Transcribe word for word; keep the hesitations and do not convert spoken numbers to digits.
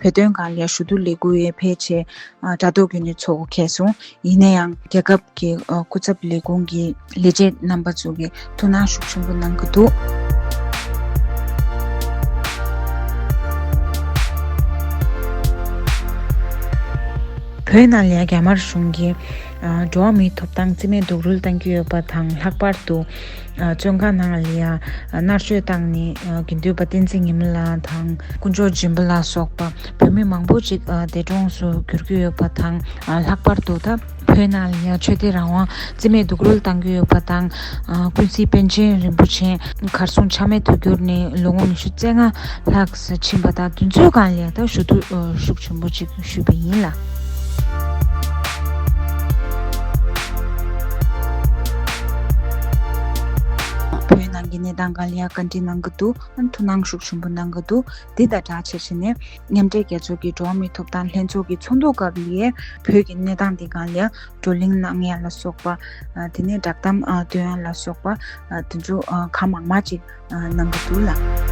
བོད་དོན་སྒང་ལ་ཞུ་གཏུག་ལས་འགུལ་ཡང་ཕལ་ཆེར་དྲ་ཐོག་བརྒྱུད་ནས་ཚོགས་འགོ་ཁེལ་སོང་། ཡིན་ན་ཡང་རྒྱལ་ཁབ་ཀྱི་སྐུ་ཚབ་ལས་ཁུངས་ཀྱི་ལས་བྱེད་རྣམ་པ་ཚོ་གིས་ཐུགས་སྣང་ཤུགས་ཆེན་པོ་གནང་གི་འདུག་བོད་ནང་ལ་རྒྱ་དམར་གཞུང་གིས་འགྲོ་བ་མིའི་ཐོབ་ཐང་རྩིས་མེད་རྡོག་རོལ་གཏང་གི་ཡོད་པ་དང་། ལྷག་པར་དུ་བཙོན་ཁང་ནང་ལ་མནར་གཅོད་བཏང་ནས་དགེ་འདུན་པ་བསྟན་འཛིན་ཉི་མ་ལགས་དང་དཀོན་མཆོག་སྦྱིན་པ་ལ་སོགས་པ་བོད་མི་མང་པོ་ཅིག་འདས་གྲོངས་སུ་གྱུར་གྱི་ཡོད་པ་དང་། ལྷག་པར་དུ་ད་བོད་ནང་ལ་ཡང་ཆོས་དད་རང་དབང་རྩིས་མེད་རྡོག་རོལ་གཏང་གི་ཡོད་པ་དང་། ཀུན་གཟིགས་པཎ་ཆེན་རིན་པོ་ཆེ་གར་སོང་ཆ་མེད་དུ་གྱུར་ནས་ལོ་ངོ་ཉི་ཤུ་རྩ་ལྔ་ལྷག་ཕྱིན་པ་དང་། དེ་ཚོའི་སྒང་ལ་ད་ཞུ་གཏུག་ཤུགས་ཆེན་པོ་ཅིག་ཞུས་པ་ཡིན་ལ། བོད་ནང་གི་གནས་སྟངས་སྒང་ལ་ཡང་བཀའ་འདྲི་གནང་གི་འདུག་ཐུགས་སྣང་ཤུགས་ཆེན་པོ་གནང་གི་འདུག་འདི་དང་སྦྲགས་བྱས་བྱས་ནས་མཉམ་འབྲེལ་རྒྱལ་ཚོགས་ཀྱི་འགྲོ་བ་མིའི་ཐོབ་ཐང་ལྷན་ཚོགས་ཀྱི་ཚོགས་འདུ་སྐབས་ལ་བོད་ཀྱི་གནས་སྟངས་འདི་སྒང་ལ་བགྲོ་གླེང་གནང་ཡ་ལ་སོགས་པ། དེ་ནས་བསྒྲགས་གཏམ་སྟོན་ཡ་ལ་སོགས་པ་དེ་ཚོ་གང་མང་མང་ཅིག་གནང་གི་འདུག་ལ།